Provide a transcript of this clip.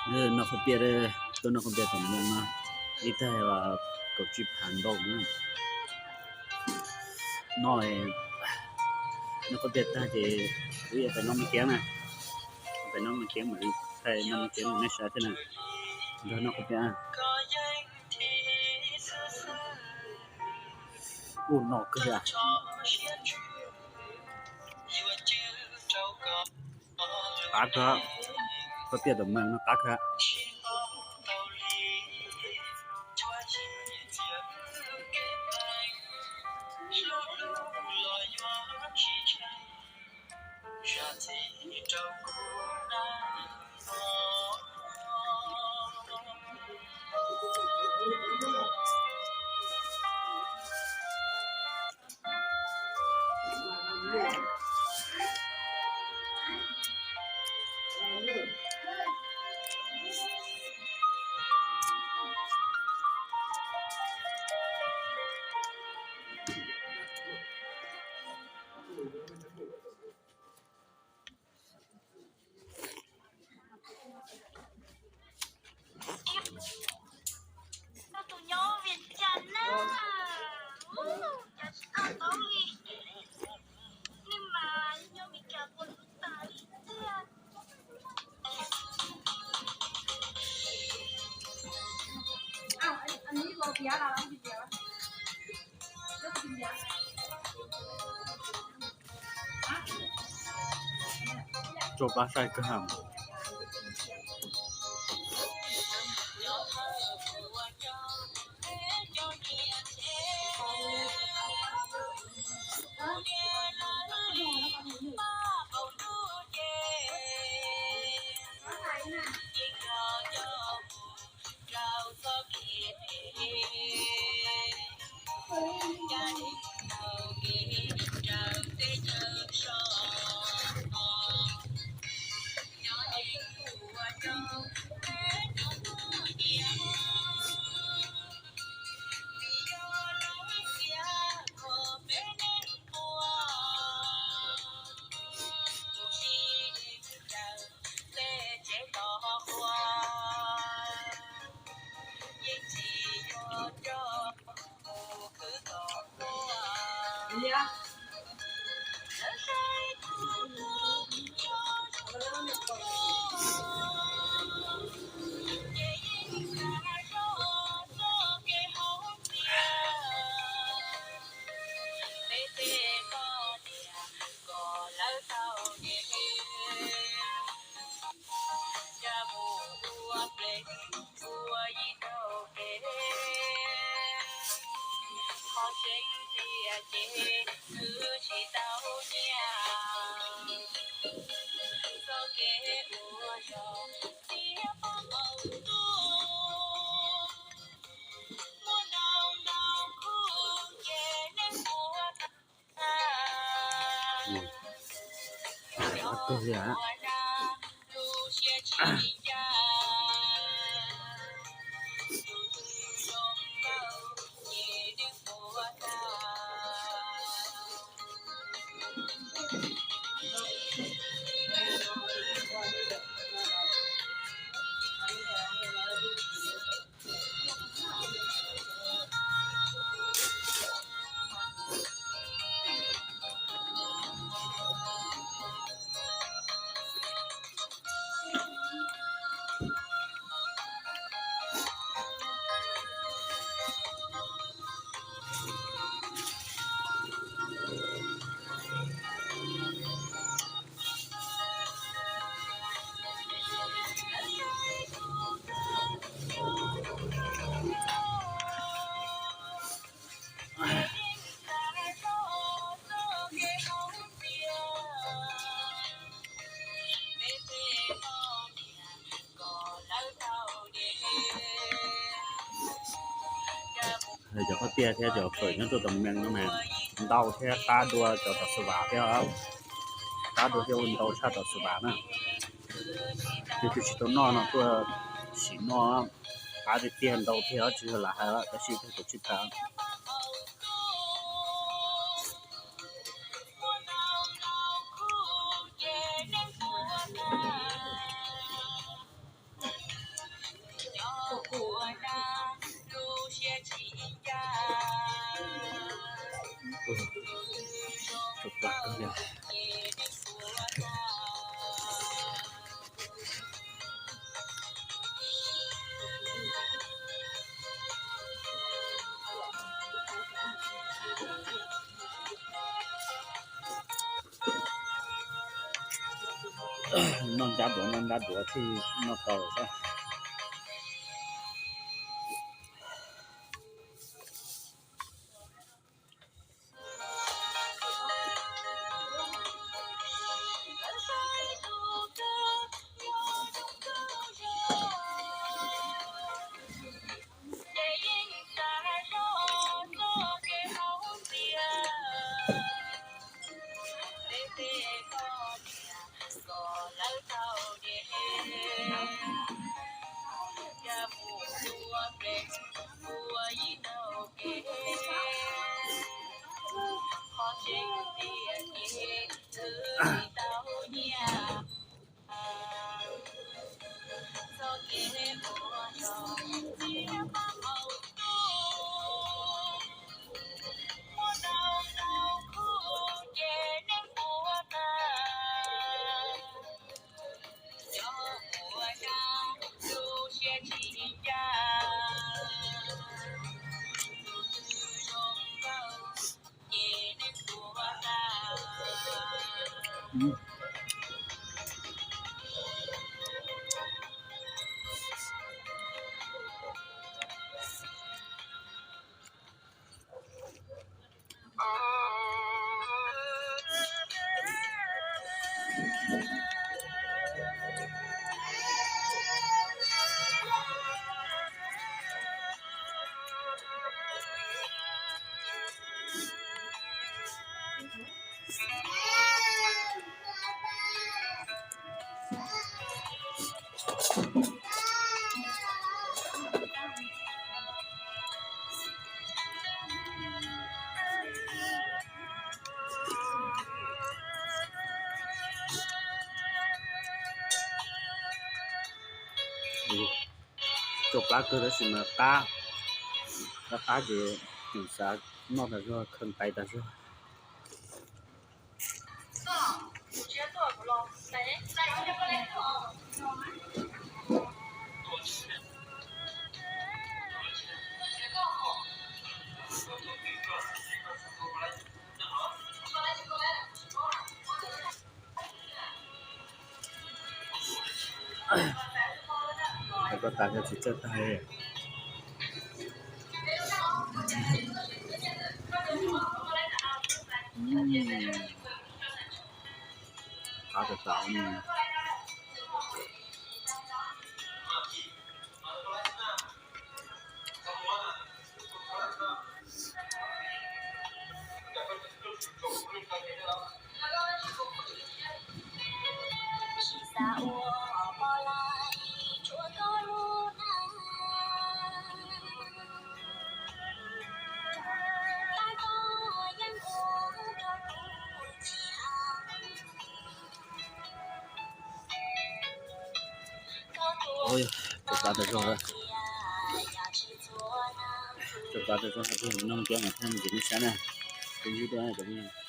Noj khaub piaj, tuaj noj khaub piaj tom ntej no, ib tag kaum tsib phav ntau na. Noj, noj khaub piaj tag ces wb yuav pais noj me keeb na. Pais noj me keeb mas thaij noj me keeb rau nej saib thiab na. Nrog noj khaub piaj. Ub, no kawg, qab kawg, khaub piaj tom Mees no qab kawg. Rau pab saib kawg. Cov khaub piaj thiab cov fawm nyob rau tom Mees no mas ntau thiab qab dua cov tom Xav Vas thiab, qab dua thiab ua ntau tshaj tom Xav Vas na. Tus twg tsis tau noj no tuaj sim noj, qab tiag tiag ntau thiab tsis yog lam hais tab sis tag kaum tsib phav. Tsuas plam kawg li. Noj ncab duav noj ncab duav thiaj noj tau xwb. Tsuas plab kawg tab sis mas qab, qab qab ces tseem xav noj tas zog, khaws ntais tas zog. Hais koj tas yog tsis txawj tag li. Qab tas tas. Ua, tsuas plab tas zog, tsuas plab tas zog, noj ncab mas thiaj mus nce nej sab na, tus yug dua cov me.